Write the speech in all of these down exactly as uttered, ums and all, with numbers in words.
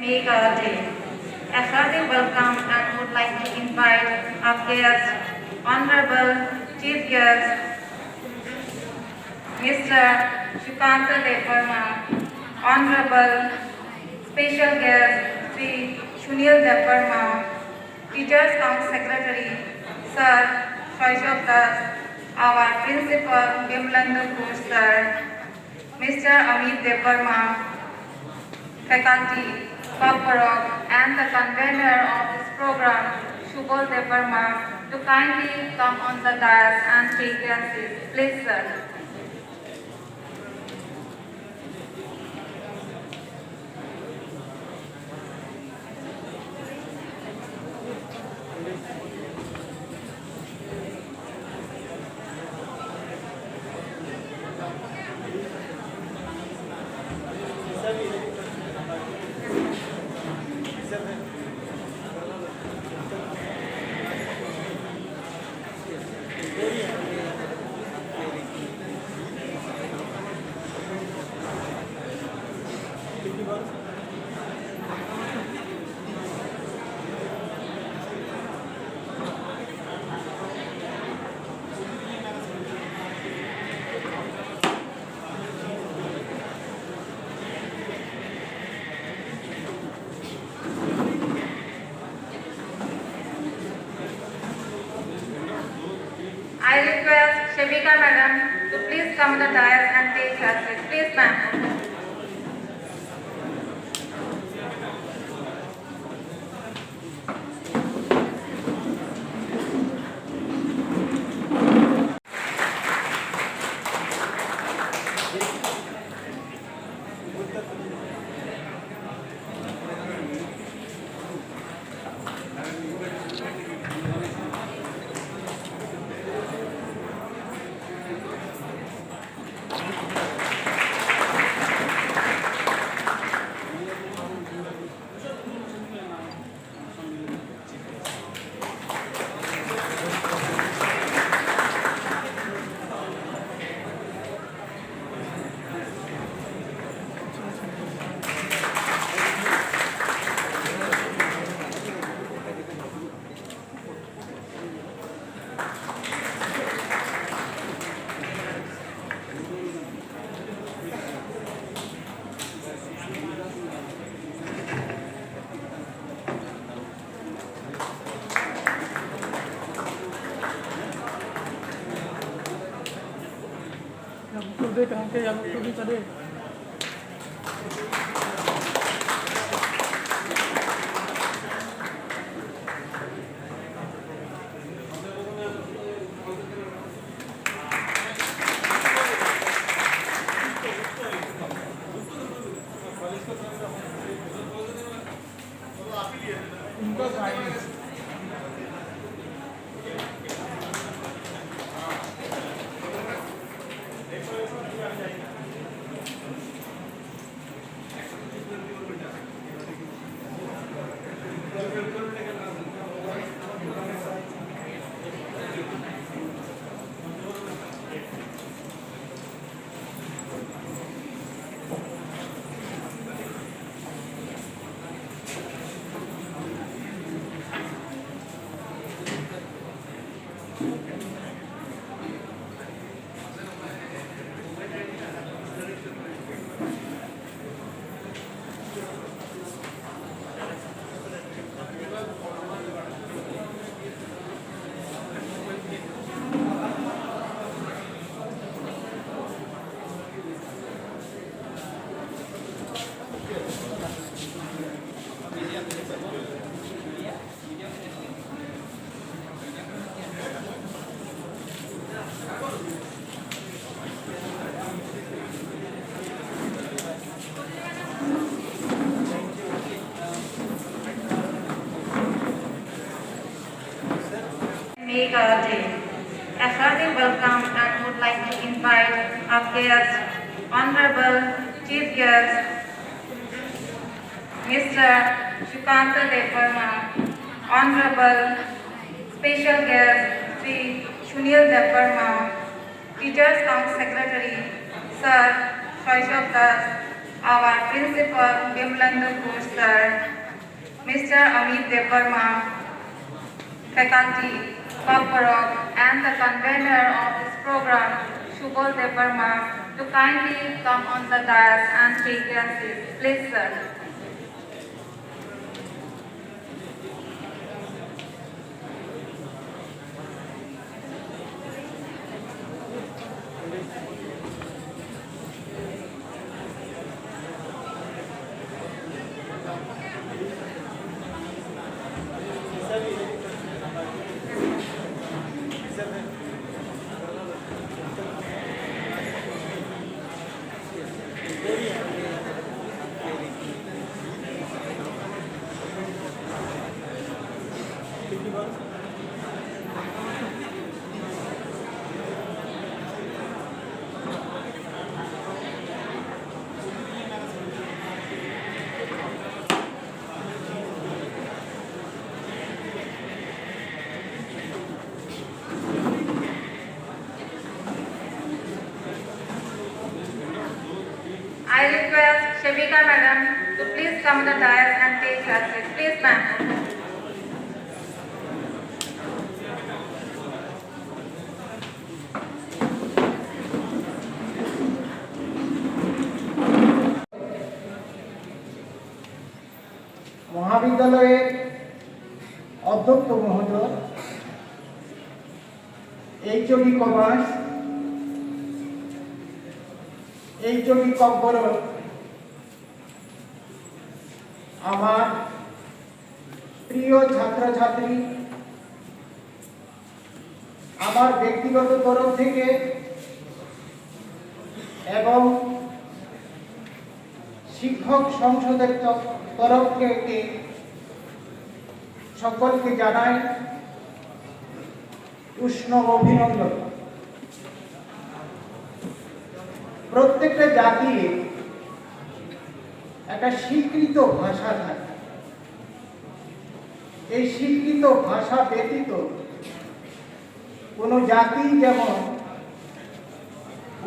Make our day. A hearty welcome and would like to invite our guest, Honorable Chief Guest, Mister Sukanta Debbarma, Honorable Special Guest Shri Sunil Debbarma, Teachers Council Secretary Sir Shoijok Das, our Principal Bimalendu Ghosh Sir, Mister Amit Debbarma, faculty, Kokborok, and the convener of this program, Subol Debbarma, to kindly come on the dais and take their seats. Please, sir. I request Shebika madam to please come the dais and take her seat. Please, ma'am. Make our day. A hearty welcome and would like to invite our guest, Honorable Chief Guest, Mister Sukanta Debbarma, Honorable Special Guest Shri Sunil Debbarma, Teachers Council Secretary Sir Shaishav Das, our Principal Bimalendra Ghosh Sir, Mister Amit Debbarma, faculty, Kokborok, and the convener of this program, Subal Debbarma, to kindly come on the dais and take their seats. Please, sir. I request Shevika madam to please come the dais and take her seat. Please, ma'am. মহাবিদ্যালয়ের অধ্যক্ষ মহোদয়, HOD commerce, HOD Kokborok, আমার প্রিয় ছাত্রছাত্রী, আমার ব্যক্তিগত তরফ থেকে এবং শিক্ষক সংসদের ত-, তরফ থেকে সকলকে জানাই উষ্ণ অভিনন্দন। প্রত্যেকটা জাতির একটা স্বীকৃত ভাষা থাকে। এই স্বীকৃত ভাষা ব্যতীত কোনো জাতি যেমন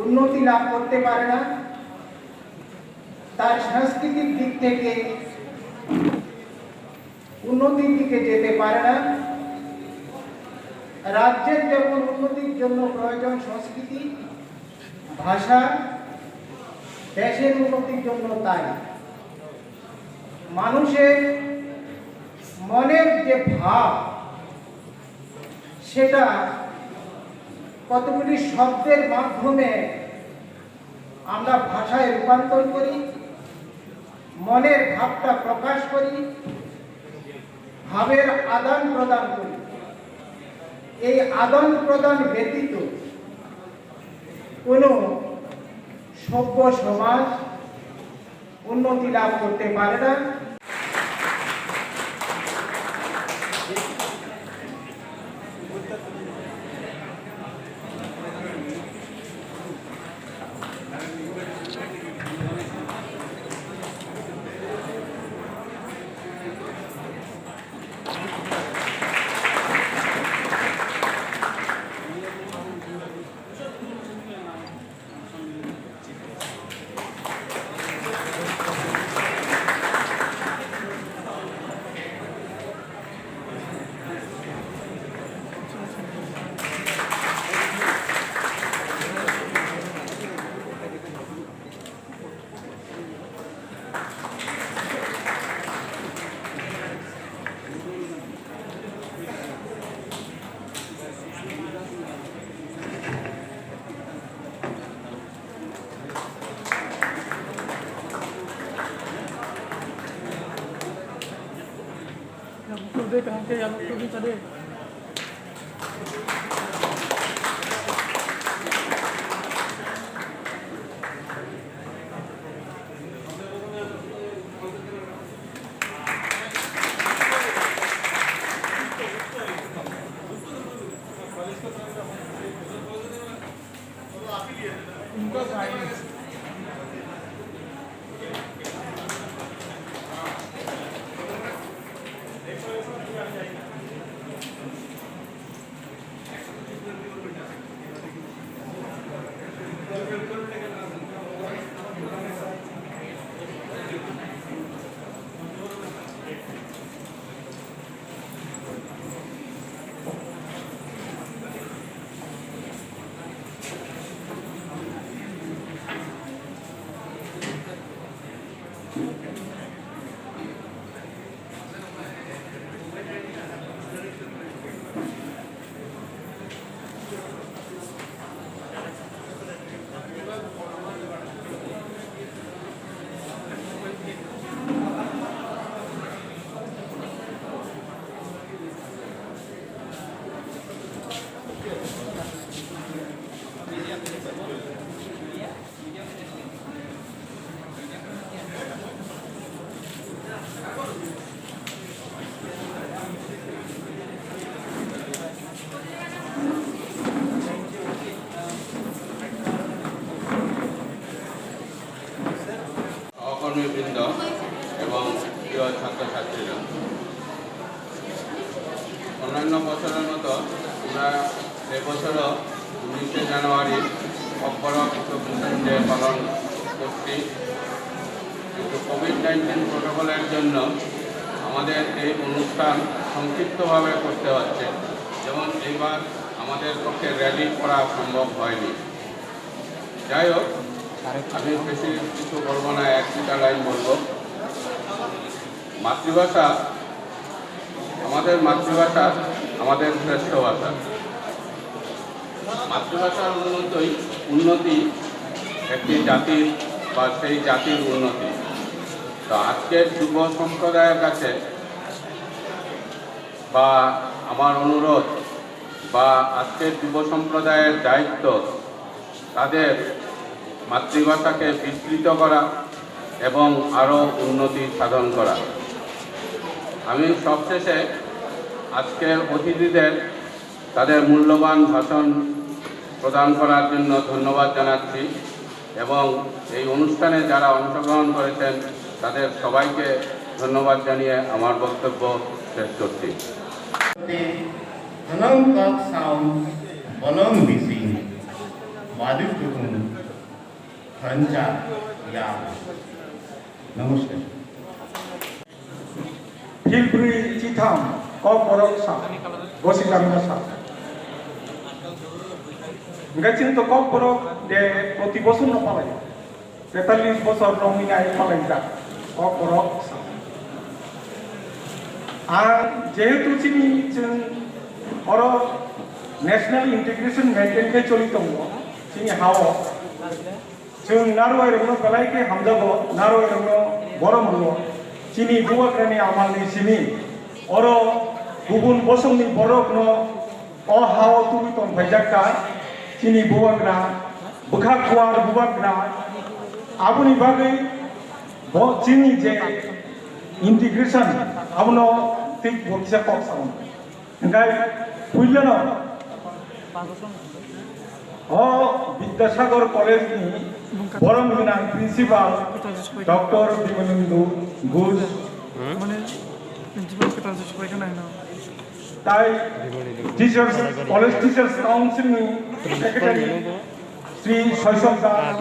উন্নতি লাভ করতে পারে না, তার সাংস্কৃতিক দিক থেকে উন্নতির দিকে যেতে পারে না। রাজ্যের যেমন উন্নতির জন্য প্রয়োজন সংস্কৃতি, ভাষা, দেশের উন্নতির জন্য তাই। মানুষের মনের যে ভাব, সেটা কতগুলি শব্দের মাধ্যমে আমরা ভাষায় রূপান্তর করি, মনের ভাবটা প্রকাশ করি, ভাবের আদান প্রদান করি। এই আদান প্রদান ব্যতীত কোনো সভ্য সমাজ উন্নতি লাভ করতে পারে না। সহকর্মীবৃন্দ এবং প্রিয় ছাত্রছাত্রীরা, অন্যান্য বছরের মতো আমরা এবছরও উনিশে জানুয়ারি ককবরক রিকগনিশন ডে পালন করছি, কিন্তু কোভিড নাইন্টিন প্রোটোকলের জন্য আমাদের এই অনুষ্ঠান সংক্ষিপ্তভাবে করতে হচ্ছে। যেমন এইবার আমাদের পক্ষে র্যালি করা সম্ভব হয়নি। যাই হোক, আমি বেশি কিছু বলবো না, এক দুটা লাইন বলবো। মাতৃভাষা, আমাদের মাতৃভাষা আমাদের শ্রেষ্ঠ ভাষা। মাতৃভাষার উন্নতি, উন্নতি একটি জাতির বা সেই জাতির উন্নতি। তো আজকের যুব সম্প্রদায়ের কাছে বা আমার অনুরোধ বা আজকের যুব সম্প্রদায়ের দায়িত্ব তাদের মাতৃভাষাকে বিস্তৃত করা এবং আরও উন্নতি সাধন করা। আমি সবশেষে আজকের অতিথিদের তাদের মূল্যবান ভাষণ প্রদান করার জন্য ধন্যবাদ জানাচ্ছি এবং এই অনুষ্ঠানে যারা অংশগ্রহণ করেছেন তাদের সবাইকে ধন্যবাদ জানিয়ে আমার বক্তব্য শেষ করছি। Thanang kok sound bolong bising madu tukung thancha ya. Namaskar. Philbri chitham kok borok sa, gosijakma sa. Hingke chini to kok borok de proti bosor no palai. Tetallis bosor romwi nai palaijak kok borok sa. Ang jehetu chini chwng oro national integration maintain khe choli tongo, chini hao. Chwng Narwai rokno belai khe hamjago, Narwai rokno borom rwo. Chini bubagrani amalni simi oro kubun bosongni borokno o hao tubui tongphaijak kha. Chini bubagra bwkha kuar bubagra, aboni bagwi bo chini je integration, abono thik bo kisa kok sao. Hingkai puilano o Bidyasagar College ni borom gwnang principal Doctor Bimalendu Ghosh, mane principal kwtal se sobai khana hino. Tai teachers, College Teachers Council ni secretary Sri Soisok Da,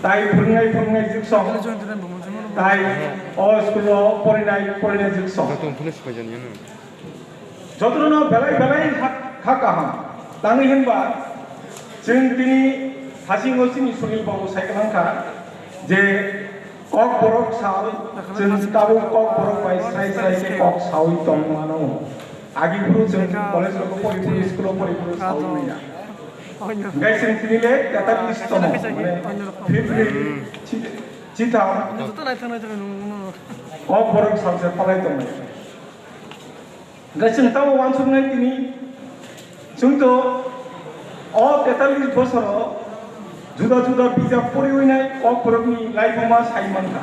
tai phwrwngnai phwrwngnai jiksong, tai o school o porinai porinai jiksong. Jotono belai belai ha-, ha kaham. Tangwi hinba chwng tini hasingo chini Sunil babu sai kwlangkha je Kokborok sawi chwng tabuk Kokborok bai srai srai khe kok sawi tong mano. Agi phuru chwng college rogo pori phuru, school o pori phuru sawi manya. Hingkai chwng tini le teta list tomo, mane February chi-, chitham Kokborok salsa palai tongmani. Hingke chwng tamo uansuknai tini, chwng to o tetallis bosoro juda juda bijap poriwi nai Kokborokni laibuma sai mankha.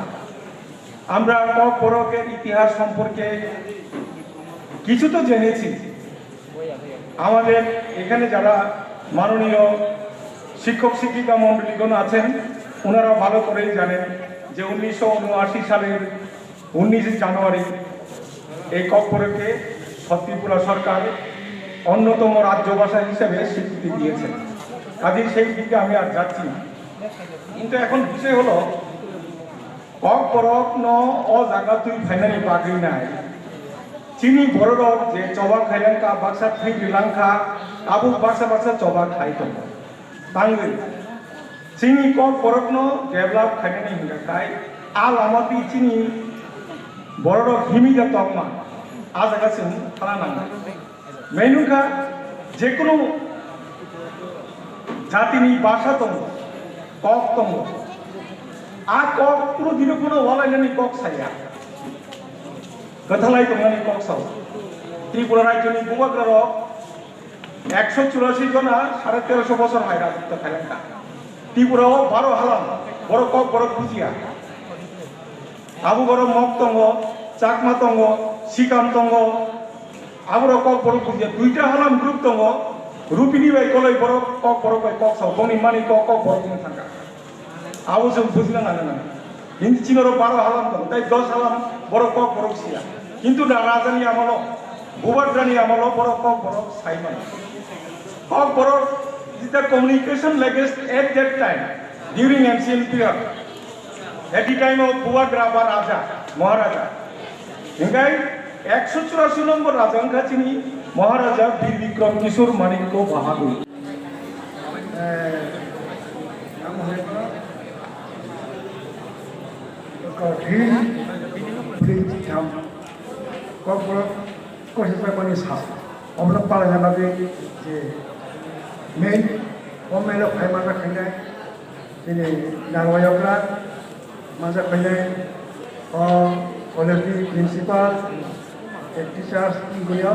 Amra Kokborok er itihas somporke kichu to jenechi. Amader ekhane jara manoniyo শিক্ষক শিক্ষিকা মণ্ডলীগণ আছেন, ওনারা ভালো করেই জানেন যে উনিশশো ঊনআশি সালের উনিশে জানুয়ারি এই ককবরককে ত্রিপুরা সরকার অন্যতম রাজ্য ভাষা হিসেবে স্বীকৃতি দিয়েছে। কাজেই সেই দিকে আমি আর যাচ্ছি না। কিন্তু এখন বিষয় হলো, ককবরকনো o jaga twi phainani bagwi nai. Chini bororok je choba khailangkha, baksa thwi rilangkha, tabuk baksa baksa choba khai tongo. Tangwi chini Kokborokno develop khainani hingkha khai, a lama twi chini bororok himwi da tongma, a jaga chwng thana nangnai. Mainukha, jekunu jatini bhasha tongo, kok tongo. A kok kunu dino phano walainani kok saya. Kwthalai tongmani kok sao. Tripura rajyoni bubagrarok ekso churasi jona sare teroso bosor hai rajotto khailangkha. Tripura o baro halam, borok kok borok bujiya. Abo borok Mok tongo, Chakma tongo, Sikam tongo, aborok kok borok bujiya. Duita halam group tongo, Rupini bai Koloi borok kok borok bai kok sao, bongni mani kok kok borok wng thangkha. Abo chwng bujina nang nang. Hindi chini oro baro halam tong, tai dos halam borok kok borok siya. Kintu da rajani amolo, bubagrani amolo borok kok borok sai mano. Kok borok is the communication language at that time, during ancient period. At the time of Bubagra ba Raja, Maharaja. Hingkai ekso churasi nombor Raja wngkha chini Maharaja Bir Bikram Kishore Manikya Bahadur. Kok borok kosi chakmani sal. Obono palaina bagwi je main, o main o phai manjak khainai chini Narwai okra manjak khainai o college ni principal, head teachers, wngkha o,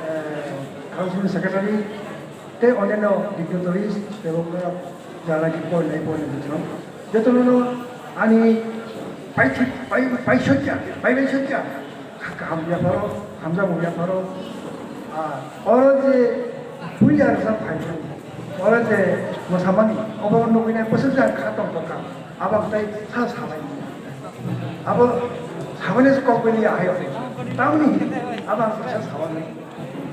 eh, council secretary tei oneno dignitaries tei bo jara ki porinai porinai bwswng. Jotono ani pai, pai, pai sojya, pai bai sojya. Kaham yapharo, hamjago yapharo. Ah, oro je puya rwsa phai, oro je mwsamani, obo nugwi nai bwswk jang kha tong tong kha. Abang tai sa salai. Abo sabani se kok bini ahai ore. Tamni abang sa salai.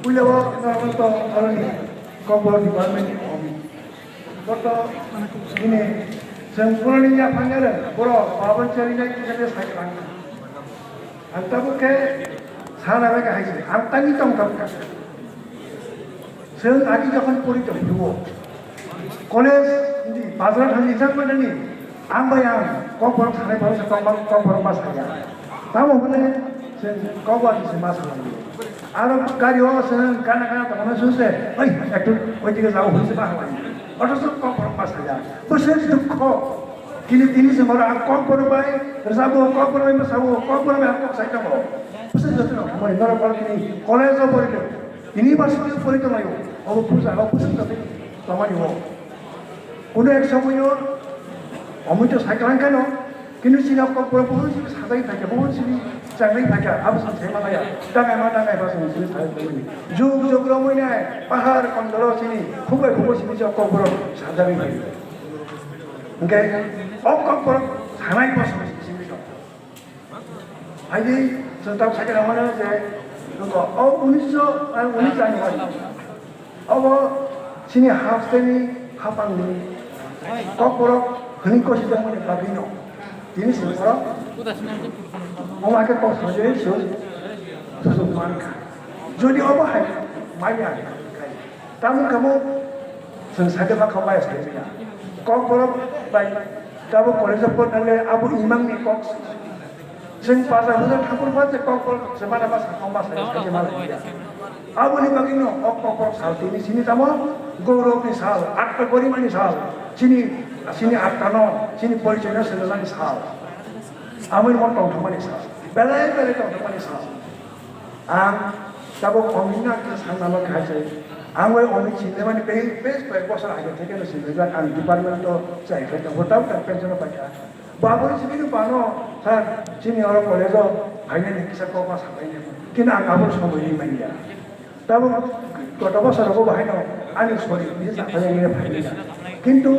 Puila o normal to oroni kok bor department ni omi. Boto ini sengkurani ya panjare boro babon chari nai kisa de sai lang. Ang tabuk khe sana bai hai se, ang tani tong tong kha. Chwng agi jokhon pori tong phuru college ni bazar thangni jak manani ang bai ang kok borok sanai borok se tong kok borok ma saya. Tamo hwnwi chwng kok bai se ma salai. Aro gari o chwng kana kana tongmani suse, "Oi, ektu oidige jao," hwnwi se ma salai. Othocho kok borok Saya, bwswk dukho. Kini tini se mora ang kok borok bai, rwchabo kok borok bai, mwsabo kok borok bai ang kok sai tongo. Bwswk jotono hamari norok borok kini college o pori tongo, university o pori tongo. Obo puja o bwswk joto tongmani o. Kuno ek somoyo omoi to sai klang kano, kini chini kok borok bo chini sajai thai, bo chini changai thai, abo chini sai ma ya. Dangai ma dangai ba chini sai tongo. Jug jug romoi nai, pahar kondoro chini, khubai khubo chini kok borok sajai thai. Hingke o kokborok sanai bosong simi song. Haidi chwng tak sakhe rwmano je nokho o unisho, ah, unis jani hoi. Obo chini hasteni hapangni kokborok hwnwi kosi tongmani bagwino tini sini borok omo hakhe kok sajagwi chwng sujuk mankha. Jodi obo hai manya. Tamo kamo chwng sakhe ma khambai sakhe ya. Kok borok bai tabo college of Pornale abo imang ni kok. Chwng paja huja thakur ba je kok borok se mana ba sakha ma sakhe sakhe ma lai. Abo ni bagwi no ok kok borok sal tini sini tamo gourob ni sal, atta gorima ni sal, chini, chini atta no, chini porichoi no swnamani sal. Amo ni mo tongthokmani sal. Belai belai tongthokmani sal. Ang tabuk Omni no ang khe sanna bagwi hai se. Ang bai Omni sinimani base, base koi bosor age theke no sinijak, ang department o chai khe tongo, tabuk ang pension o paikha. Bo aboni simi no bano, sir, chini oro college o phainani kisa kokma sabaini. Kini ang abo somoi ri manya. Tabuk koto bosor rogo bahai no ani sori ni sabaini phainani. Kintu